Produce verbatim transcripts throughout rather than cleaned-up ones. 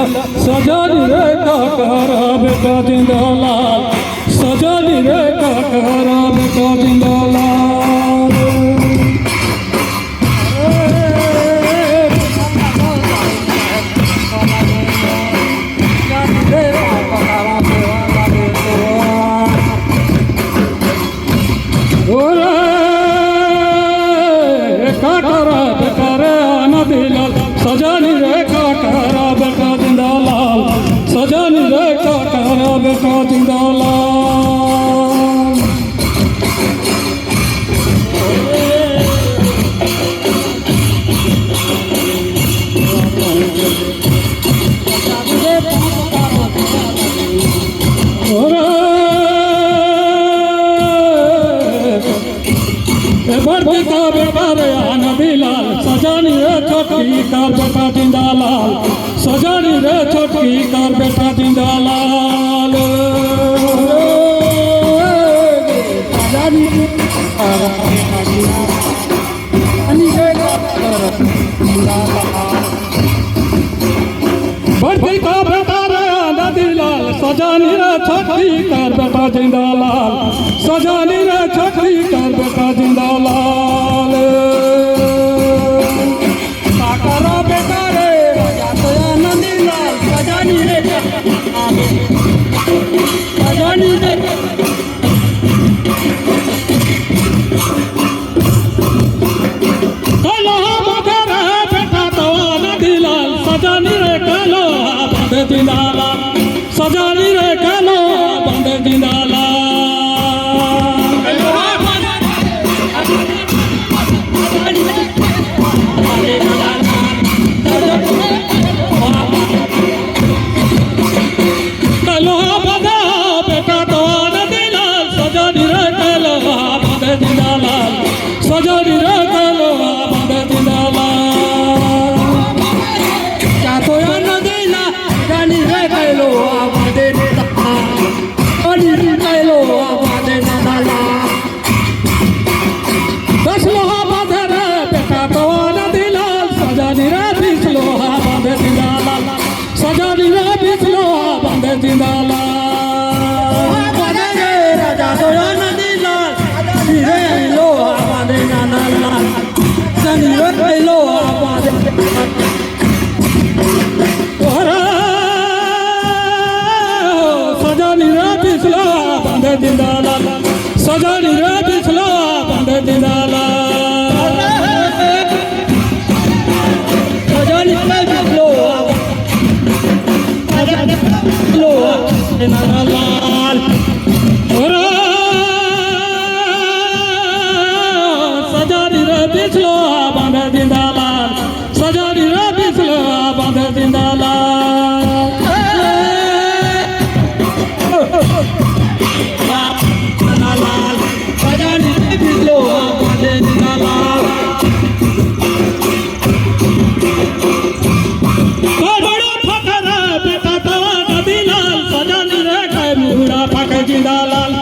सजनी रे का करा बेटा जिंदा लाल, सजनी रे का करा बेटा जिंदा लाल। ओरे, का करा बेटा रे आनंदी लाल, सजनी रे का करा बेटा जिंदा लाल, सजनी रे का करा बेटा जिंदा लाल। ओरे, ए बड़की का बेटा रे आनंदी लाल, सजनी रे छोटकी का बेटा जिंदा लाल, सजनी रे छोटकी का बेटा जिंदा लाल। सजनी बड़की का बेटा रे आनंदी लाल, सजनी रे छोटकी कर बेटा जिंदा लाल, सजनी रे छोटकी कर बेटा जिंदा लाल। का करा बेटा रे, राजा तो आनंदी लाल, सजनी रे, सजनी रे। कलोहा बांधे रे बेटा तो आनंदी लाल, सजनी रे कलोहा बांधे जिंदा लाल, सजनी रे कलोहा बांधे जिंदा लाल। कलोहा बांधे बेटा तो आनंदी लाल, सजनी रे कलोहा बांधे जिंदा लाल, सजनी रे कलोहा बांधे जिंदा लाल। क्या तो आनंदी लाल, सजनी रे कलोहा बांधे जिंदा लाल, सजनी रे कलोहा बांधे जिंदा लाल। दस लोहा बांधे रे बेटा तो आनंदी लाल, सजनी रे बीस लोहा बांधे जिंदा लाल, सजनी रे बीस लोहा बांधे जिंदा लाल। बांधे रे राजा तो आनंदी लाल, सजनी रे लोहा बांधे जिंदा लाल, सजनी रे लोहा बांधे। ओरे, सजनी रे बीस लोहा बांधे जिंदा लाल, सजनी रे बीस लोहा बांधे जिंदा लाल। सजनी रे बीस लोहा, सजनी रे बीस लोहा बांधे जिंदा लाल। ओरे, सजनी रे बीस लोहा बांधे जिंदा लाल, सजनी रे बीस लोहा बांधे जिंदा लाल। सजनी रे बीस लोहा बांधे जिंदा लाल। करोड़ों फकर बेटा तो आनंदी लाल, सजनी रे के मुड़ा फक जिंदा लाल,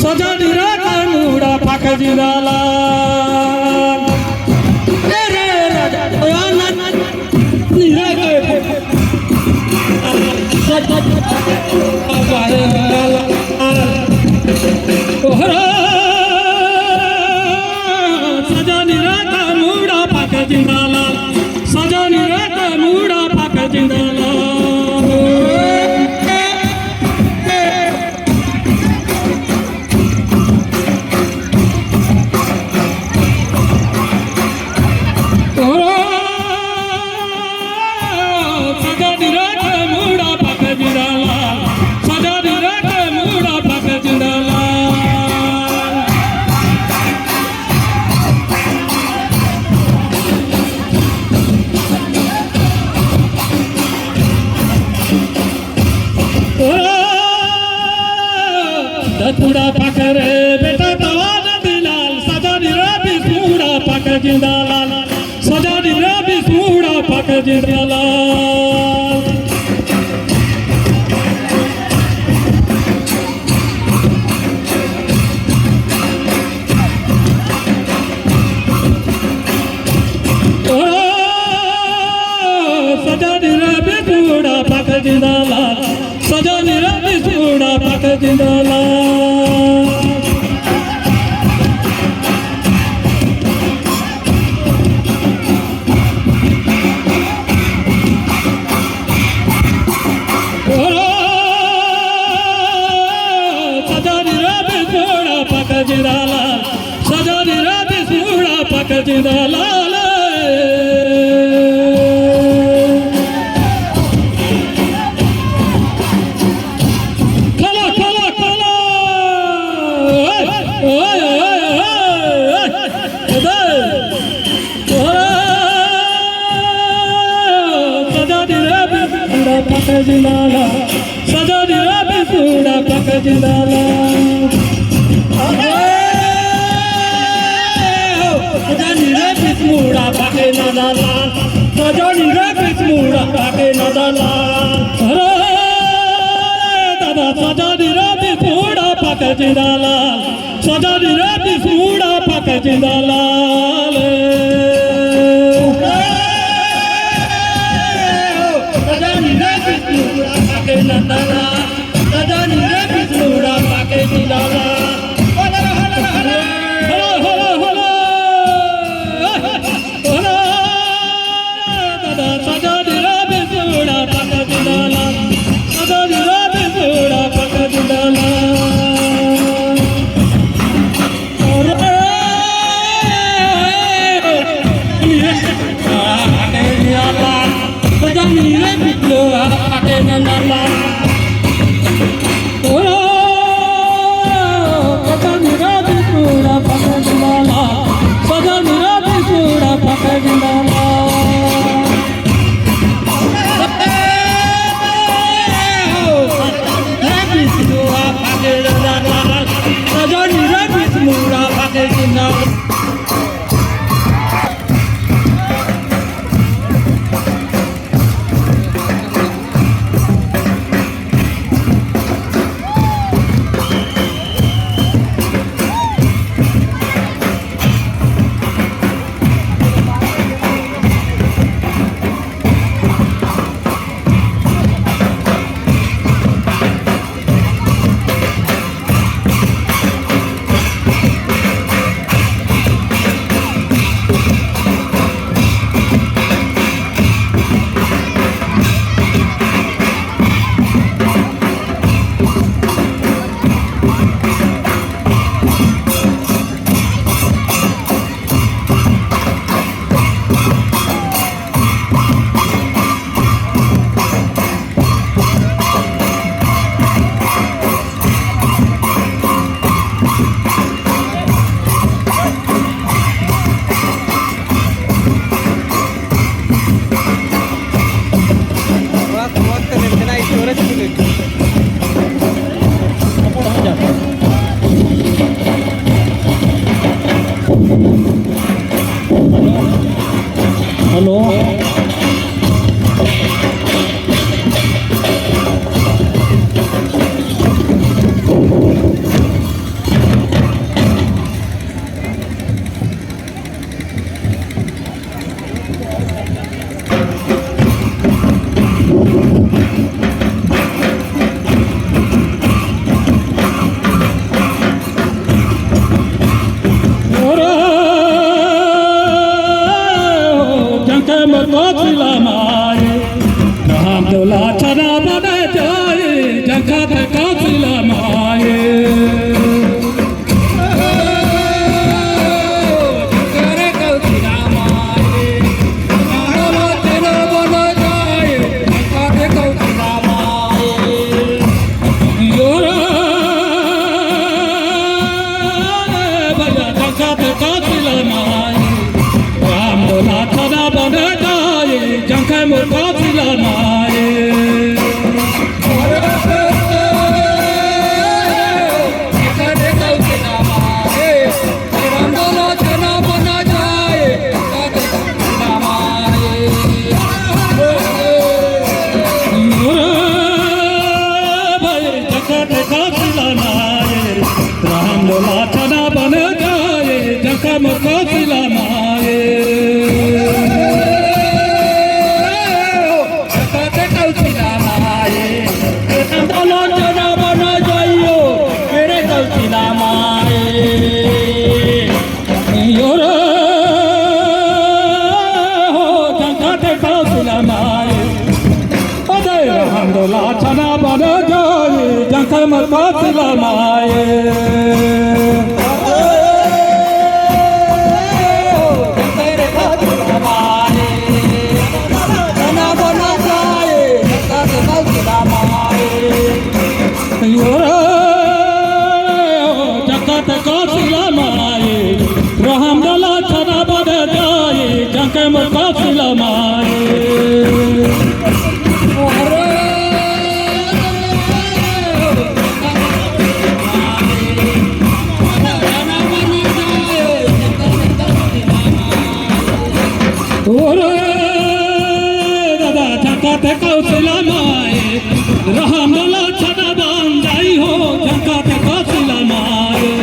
सजनी रे के मुड़ा फक जिंदा लाल। तेरे राजा तो आनंदी रे के ओहरा सजनी रे के मुड़ा फक जिंदा लाल, सजनी रे के मुड़ा फक जिंदा लाल। दस मुड़ा फक रे बेटा तो आनंदी लाल, सजनी रे बीस मुड़ा फक जिंदा लाल, सजनी रे बीस मुड़ा फक जिंदा लाल। ओ सजनी रे बीस मुड़ा फक जिंदाला। सजनी रे बिसुड़ा पक जिंदाला, सजनी रे बिसुड़ा पक जिंदाला। खला, खला, खला। ओए, ओए, ओए, ओए, ओए। सजनी रे बिसुड़ा पक जिंदाला, सजनी रे बिसुड़ा पक जिंदाला। सजनी रे बिसमुड़ा पक जिंदाला, सजनी रे बिसमुड़ा पक जिंदाला। अरे दादा, सजनी रे बिसमुड़ा पक जिंदाला, सजनी रे बिसमुड़ा पक जिंदाला। सजनी रे बिसमुड़ा पक जिंदाला, सजनी रे बिसमुड़ा पक जिंदाला। Hello, hello, hello. दादा, सजनी रे बिसुड़ा पक जिंदाला, सजनी रे बिसुड़ा पक जिंदाला। अरे, सजनी रे बिसुड़ा पक जिंदाला। हेलो। जंका ते कासिला माये। जगत कौशिला माए, रहम डोला छना बद जाए, जंके मोर कौशिला माए। ओरे दादा, जगत कौशिला माए, रहम डोला छना बन जाई हो, जगत कौशिला माए।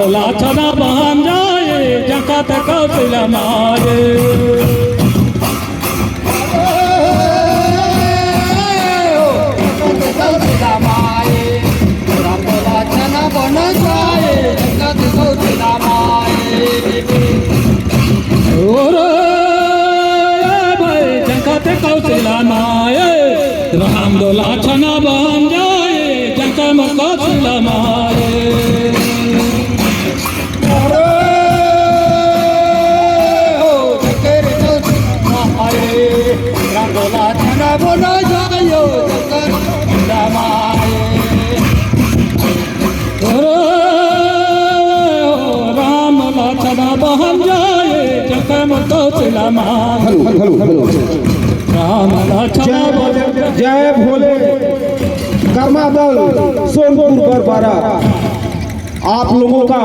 लाछना बन जाए, जगत कौशिला माए। राम डोला छना बन जाए, जंके मोर कौशिला माए। राम लाछना बहन जाए, जंके मोर कौशिला माए। Hello, hello, hello. राम लाछना जय, जय भोले। कर्मा दल सोनपुर बरबरा, आप लोगों का